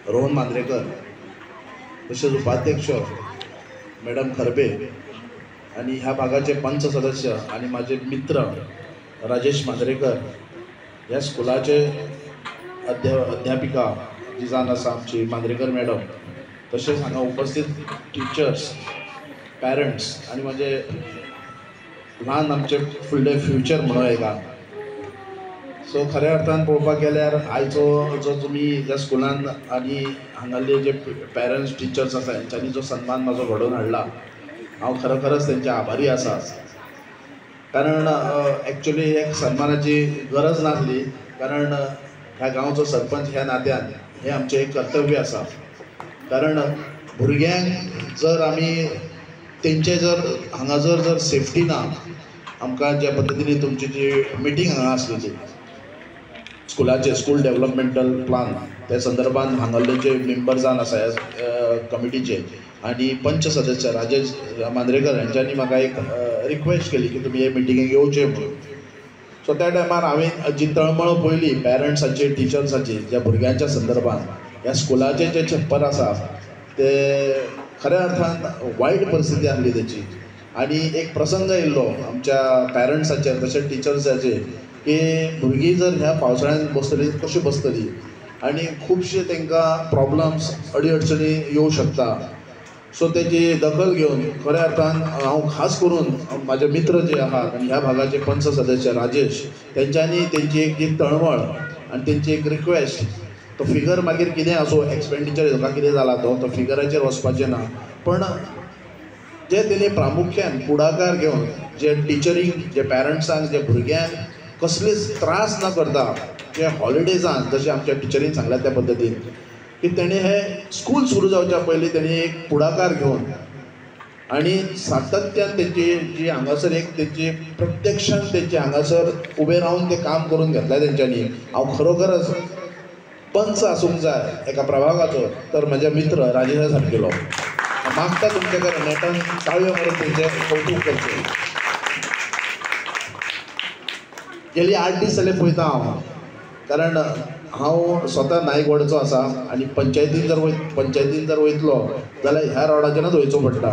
रोहन मांद्रेकर, तसेच उपाध्यक्ष मॅडम खरबे आणि ह्या भागाचे पंच सदस्य आणि माझे मित्र राजेश मांद्रेकर, ह्या स्कुलाचे अध्यापिका जी जावन आसा आमची मांद्रेकर मॅडम, तशेंच हांगा उपस्थित टिचर्स, पॅरंट्स आनी म्हाजे ल्हान आमचे फुडले फ्युचर म्हणूं येता. सो खऱ्या अर्थान पळोवपाक गेल्यार आयचो जो तुमी ज्या स्कुलान आनी हांगासरले जे पेरंट्स टिचर्स आसा हेंच्यांनी जो सन्मान म्हाजो घडोवन हाडला, हांव खरोखरच तेंचे आभारी आसा. कारण एक्चुली एक सन्मानाची गरज नासली, कारण ह्या गांवचो सरपंच ह्या नात्यान हें आमचें एक कर्तव्य आसा. कारण भुरग्यांक जर आमी तेंचे जर हांगा जर जर सेफ्टी ना, आमकां ज्या पद्दतीन तुमची जी मिटींग हांगा आसलेली स्कुलाचे स्कूल डेवलपमेंटल प्लान त्या संदर्भान हांगासरले जे मेंबर जावन आसा ह्या कमिटीचे आनी पंच सदस्य राजेश मांद्रेकर हेंच्यांनी म्हाका एक रिक्वेस्ट केली की तुमी हे मिटिंगेक येवचे म्हणून. सो त्या टायमार हांवें जी तळमळ पळयली पेरंट्साची, टिचर्साची, ज्या भुरग्यांच्या संदर्भान ह्या स्कुलाचे जे छप्पर आसा ते खऱ्या अर्थान वायट परिस्थिती आसली तेची. आनी एक प्रसंग येयल्लो आमच्या पेरंट्साचेर तशेंच टिचर्साचेर की भुरगीं जर ह्या पावसाळ्यान बसतली कशी बसतली आनी खुबशे तांकां प्रॉब्लम्स अडी अडचणी येवं शकता. सो तेजी दखल घेवन खऱ्या अर्थान हांव खास करून म्हाजे मित्र जे आहात आनी ह्या भागाचे पंच सदस्य राजेश तेंच्यांनी तेंची एक जी तळमळ आनी तेंची एक रिक्वेस्ट, तो फिगर मागीर कितें आसूं, एक्सपेंडिचर हाका कितें जाला तो फिगराचेर वचपाचें ना, पण जे तेणी प्रामुख्यान फुडाकार घेवन जे टिचरींक, जे पेरंट्सांक, जे भुरग्यांक कसलेच त्रास ना करता जे हॉलिडेजान जशें आमच्या टिचरीन सांगल्या त्या पद्दतीन की तेणें हे स्कूल सुरू जावच्या पयलीं तेणी एक फुडाकार घेवन आनी सातत्यान तेंची जी हांगासर एक तेंची प्रत्यक्षान तेंचे हांगासर उबें रावन तें काम करून घेतलें तेंच्यांनी. हांव खरोखरच पंच आसूंक जाय एका प्रभागाचो तर म्हज्या मित्र राजेशा सारकेलो. मागता तुमचे कडेन नेटान ताळयो मारून तेंचें कौतूक करचें. गेली 8 दीस जाले पळयता हांव, कारण हांव स्वता नायकवाडचो आसा आनी पंचायतीन जर वयतलो जाल्यार ह्या रोडाच्यानूच वयचो पडटा.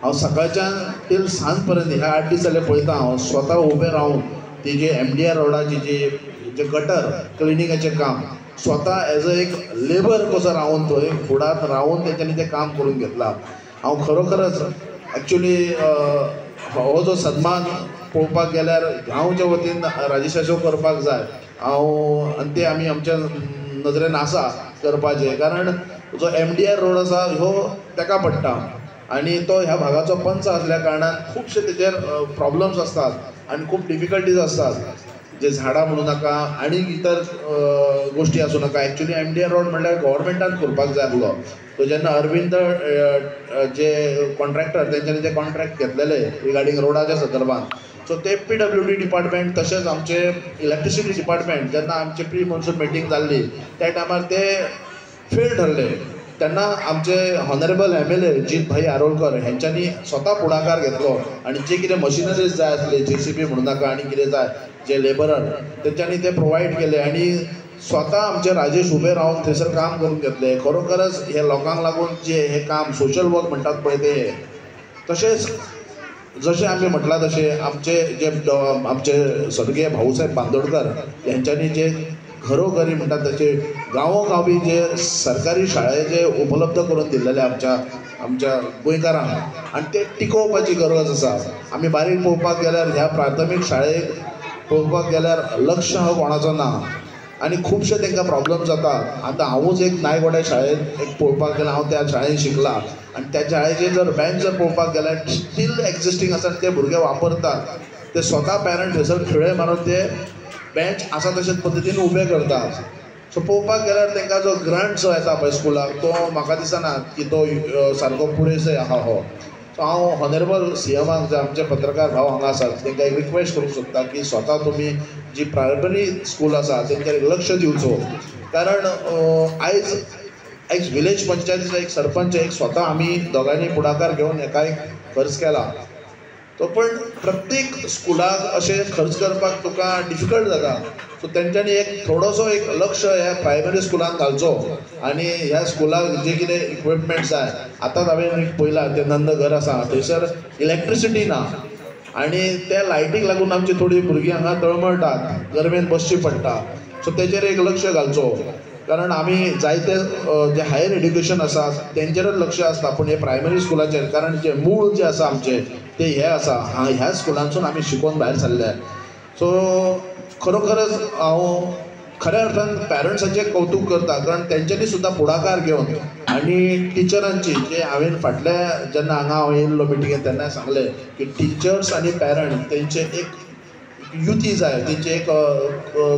हांव सकाळच्यान टील सांज पर्यंत ह्या 8 दीस जाले पळयता हांव स्वता उबें रावन ती जी MDR रोडाची जी जे गटर क्लिनिंगाचें काम स्वता एज अ एक लेबर कसो रावन थंय फुडात रावन तेंच्यांनी तें काम करून घेतलां. हांव खरोखरच एक्चुली हो जो सन्मान पळोवपाक गेल्यार गांवच्या वतीन राजेशाचो करपाक जाय हांव, आनी ते आमी आमच्या नदरेन आसा करपाचें. कारण जो MDR road आसा हो तेका पडटा आनी तो ह्या भागाचो पंच आसल्या कारणान खुबशे तेचेर प्रॉब्लम्स आसतात आनी खूब डिफिकल्टीज आसतात, जे झाडां म्हणूं नाका आनी इतर गोश्टी आसूं नाका. एक्चुली MDR road म्हणल्यार गव्हर्मेंटान करपाक जाय आसलो. सो जेन्ना अरविंद जे कॉन्ट्रॅक्टर तेंच्यांनी जे कॉन्ट्रॅक्ट घेतलेले रिगार्डींग रोडाच्या संदर्भान, सो ते PWD department तशेंच आमचे इलेक्ट्रिसिटी डिपार्टमेंट जेन्ना आमचे प्री मॉन्सून मिटींग जाल्ली त्या टायमार ते फेल ठरले. तेन्ना आमचे ऑनरेबल MLA जीत भाई आरोलकर हेंच्यांनी स्वता फुडाकार घेतलो आनी जे कितें मशिनरीज जाय आसले, JCB म्हणूं नाका आनी कितें जाय, जे लेबरर तेंच्यांनी ते प्रोवायड केले आनी स्वता आमचे राजेश उबे रावन थंयसर काम करून घेतले. खरोखरच हे लोकांक लागून जे हें काम सोशल वर्क म्हणटात पळय ते, तशेंच जशें आमी म्हटलां तशें आमचे जे आमचे स्वर्गीय भाऊसाहेब बांदोडकर हेंच्यांनी जे घरोघरी म्हणटात तशें गांवोगांवी जे सरकारी शाळे जे उपलब्ध करून दिल्लेले आमच्या आमच्या गोंयकारांक आनी ते टिकोवपाची गरज आसा. आमी बारीक पळोवपाक गेल्यार ह्या प्राथमीक शाळेक पळोवपाक गेल्यार लक्ष हो कोणाचो ना आनी खुबशे तांकां प्रॉब्लम जाता. आतां हांवूच एक नायकवाड्या शाळेंत एक पळोवपाक गेल्यार हांव त्या शाळेंत शिकला आनी त्या शाळेचे जर बेंच जर पळोवपाक गेल्यार स्टील एक्जिस्टींग आसा, ते भुरगे वापरतात, ते स्वता पेरंट थंयसर खिळे मारून ते बेंच आसा तशेंच पद्दतीन उबे करता. सो पळोवपाक गेल्यार तांकां जो ग्रांट जो येता पळय स्कुलाक तो म्हाका दिसना की तो सारको पुरेसो आहा हो. सो हांव ऑनरेबल सी एमाक, जे आमचे पत्रकार भाव हांगा आसात, तांकां एक रिक्वेस्ट करूंक सोदता की स्वता तुमी जी प्रायमरी स्कूल आसा तेंचेर लक्ष दिवचो. कारण आयज एक विलेज पंचायतीचो एक सरपंच एक स्वता आमी दोगांयनी फुडाकार घेवन हेका एक खर्च केला तो, पण प्रत्येक स्कुलाक अशें खर्च करपाक तुका डिफिकल्ट जाता. सो तेंच्यांनी एक थोडोसो एक लक्ष ह्या प्रायमरी स्कुलान घालचो आनी ह्या स्कुलाक जे कितें इक्विपमेंट जाय, आतांच हांवें एक पळयलां तें नंद घर आसा थंयसर इलेक्ट्रिसिटी ना आनी त्या लायटीक लागून आमची थोडीं भुरगीं हांगा तळमळटात, गरमेन बसची पडटा. सो तेजेर एक लक्ष घालचो, कारण आमी जायते जे हायर एड्युकेशन आसा तेंचेरच लक्ष आसता, पूण हे प्रायमरी स्कुलाचेर, कारण जे मूळ जे आसा आमचें ते हे आसा, ह्या स्कुलांसून आमी शिकोवन भायर सरले. सो खरोखरच हांव खऱ्या अर्थान पॅरंट्साचें कौतूक करता, कारण तेंच्यांनी सुद्दां फुडाकार घेवन आनी टिचरांची, जे हांवें फाटल्या जेन्ना हांगा हांव येयल्लो मिटिंगेन तेन्ना सांगलें की टिचर्स आनी पॅरंट तेंचे एक युती जाय, तेंचें एक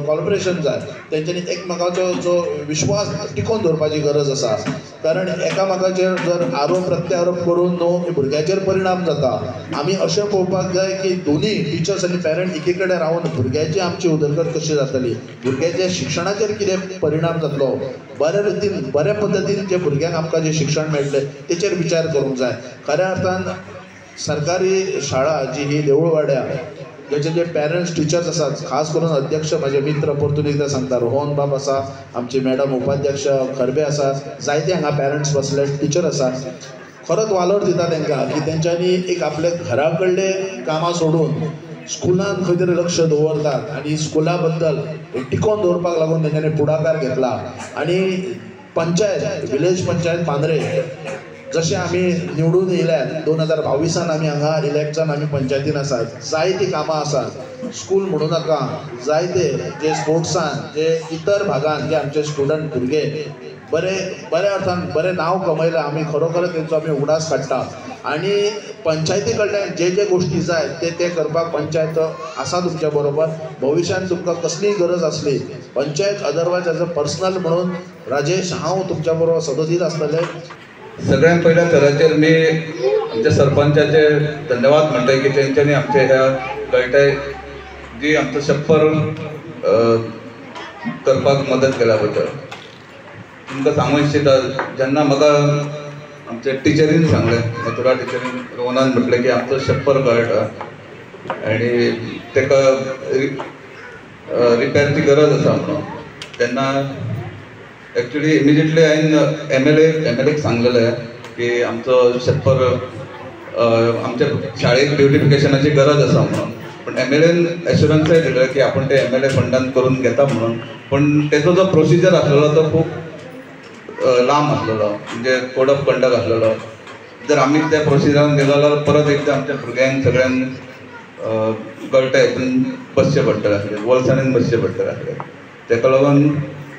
कॉलबरेशन जाय, तेंच्यांनी एकमेकाचो जो विश्वास टिकोवन दवरपाची गरज आसा. कारण एकामेकाचेर जर आरोप प्रत्यारोप करून न्हू भुरग्याचेर परिणाम जाता. आमी अशें पळोवपाक जाय की दोनी टिचर्स आनी पॅरंट एकी कडेन रावन भुरग्याची आमची उदरगत कशी जातली, भुरग्याच्या शिक्षणाचेर कितें परिणाम जातलो, बऱ्या रितीन बऱ्या पद्दतीन जे भुरग्यांक आमकां जें शिक्षण मेळटलें तेचेर विचार करूंक जाय. खऱ्या अर्थान सरकारी शाळा जी ही देवूळवाड्या, जेचे जे पॅरंट्स टिचर्स आसात, खास करून अध्यक्ष म्हाजे मित्र परतून एकदां सांगता रोहन बाब आसा, आमची मॅडम उपाध्यक्ष खरबे आसा, जायते हांगा पॅरंट्स बसले, टिचर आसा, खरोच वालोर दिता तांकां की तेंच्यांनी एक आपल्या घरा कडले कामां सोडून स्कुलान खंय तरी लक्ष दवरतात आनी स्कुला बद्दल टिकोवन दवरपाक लागून तेंच्यांनी फुडाकार घेतला. आनी पंचायत, विलेज पंचायत मांद्रे जशें आमी निवडून येयल्यात 2022 आमी हांगा इलेक्ट जावन आमी पंचायतीन आसात, जायतीं कामां आसात, स्कूल म्हणूं नाका, जायते जे स्पोर्ट्सान जे इतर भागान जे आमचे स्टुडंट भुरगे बरे बऱ्या अर्थान बरें नांव कमयलां, आमी खरोखरच तेंचो आमी उगडास काडटा. आनी पंचायती कडल्यान जे जे गोश्टी जाय ते ते करपाक पंचायत आसा तुमच्या बरोबर. भविश्यांत तुमकां कसलीय गरज आसली panchayat, otherwise as a personal म्हणून राजेश हांव तुमच्या बरोबर सदोदीत आसतलें. सगळ्यात पयल्या थराचेर मी आमच्या सरपंचाचे धन्यवाद म्हणटाय की तेंच्यांनी आमच्या ह्या गळटाय जी आमचो शप्पर करपाक मदत केल्या बद्दल. तुमकां सांगू इच्छिता, जेन्ना म्हाका आमच्या टिचरीन सांगलें, मथुरा टिचरीन रोहनान म्हटलें की आमचो शप्पर गळटा आनी ताका रिपेरची गरज आसा म्हणून, तेन्ना एक्चुअली इमिजिएटली हांवें एम एल एक सांगलेलें की आमचो शप्पर आमच्या शाळेक ब्युटिफिकेशनाची गरज आसा म्हणून. पण एम एल एन एश्युरन्सय दिलें की आपण ते एम एल ए फंडान करून घेता म्हणून. पण तेचो जो प्रोसिजर आसलेलो तो खूब लांब आसलेलो, म्हणजे कोड ऑफ कंडक्ट आसलेलो. जर आमी त्या प्रोसिजरान गेलो जाल्यार परत एकदां आमच्या भुरग्यांक सगळ्यांक गळटा हितून बसचें पडटलें आसलें, वलसाणीन बसचें पडटलें आसलें. तेका लागून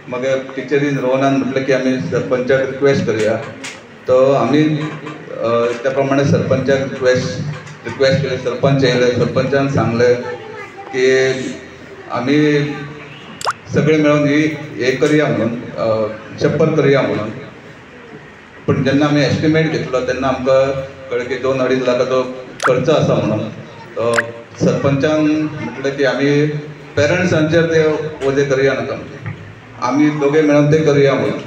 मागीर टिचरीन रोहनान म्हटलें की आमी सरपंचाक रिक्वेस्ट करया. तो आमी त्या प्रमाणे सरपंचाक रिक्वेस्ट केली. सरपंच येयले, सरपंचान सांगलें की आमी सगळे मेळून ही हे करया म्हणून, शप्पर करया म्हणून. पूण जेन्ना आमी एस्टिमेट घेतलो तेन्ना आमकां कळ्ळें की 2-2.5 लाखाचो खर्च आसा म्हणून. तो सरपंचान म्हटलें की आमी पेरंट्सांचेर ते वजें करया नाका, आमी दोगे मेळून ते करया म्हणून.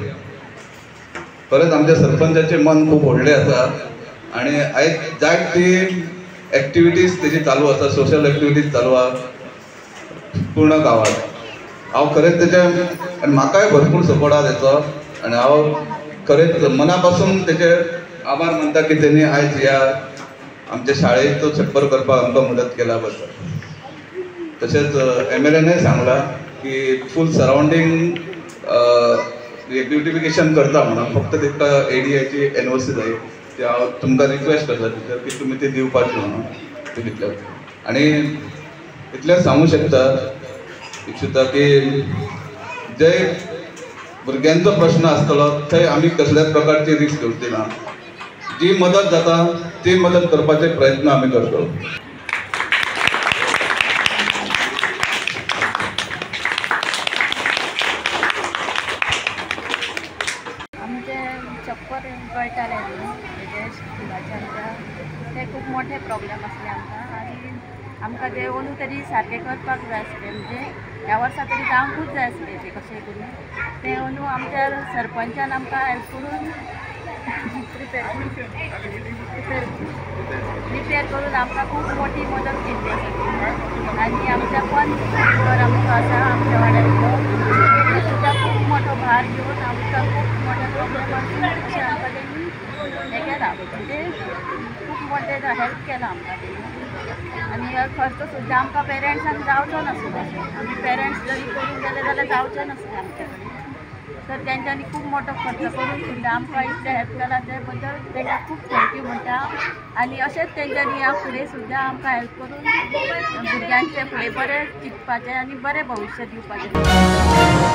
खरेंच आमच्या सरपंचाचें मन खूब व्हडलें आसा आनी आयज जायत ती एक्टिविटीज तेजी चालू आसा, सोशल एक्टिविटीज चालू आसा पूर्ण गांवांत. हांव खरेंच तेजे आनी म्हाकाय भरपूर सपोर्ट आसा तेचो आनी हांव खरेंच मना पासून तेजे आभार मानता की तेणी आयज ह्या आमच्या शाळेक तो छप्पर करपाक आमकां मदत केल्या बद्दल. तशेंच एम एल एनय सांगलां की फूल सरावंडींग ब्युटिफिकेशन करता म्हणून, फक्त ताका एडीआयची एनओसी जाय. ते हांव तुमकां रिक्वेस्ट करता टिचर की तुमी ती दिवपाची म्हणून ती दितले. आनी इतलें सांगूं शकता इच्छिता की जे भुरग्यांचो प्रश्न आसतलो थंय आमी कसल्याच प्रकारची रिस्क घेवची ना. जी मदत जाता ती मदत करपाचे प्रयत्न आमी करतलो. छप्पर गळटालें न्हू तेजे स्कुलाचे आमच्या ते खूब मोठे प्रॉब्लेम आसले आमकां आनी आमकां ते अंदू तरी सारकें करपाक जाय आसलें, म्हणजे ह्या वर्सा तरी जावंकूच जाय आसलें तें कशें करून. तें अंदू आमच्या सरपंचान आमकां हेल्प करून रिपेर करून आमकां खूब मोठी मदत केल्ली आसा. आनी आमच्या पंच मेंबर आमचो आसा आमच्या वाड्याचो, तेणी सुद्दां खूब मोठो भार घेवन आमकां खूब मोठ्या प्रॉब्लेमासून अशें आमकां तेणी हें केलां, म्हणजे खूब मोठें हेल्प केलां आमकां तेणी. आनी खर्च सुद्दां आमकां पेरंट्सांक जावचो नासलो, आमी पेरंट्स जरी करूंक गेले जाल्यार जावचें नासलें आमचे कडेन, तर तेंच्यांनी खूब मोठो खर्च करून सुद्दां आमकां इतलें हेल्प केलां ते बद्दल तांकां खूब thank you म्हणटा. आनी अशेंच तेंच्यांनी ह्या फुडें सुद्दां आमकां हेल्प करून भुरग्यांचें फुडें बरें चिंतपाचें आनी बरें भविश्य दिवपाचें.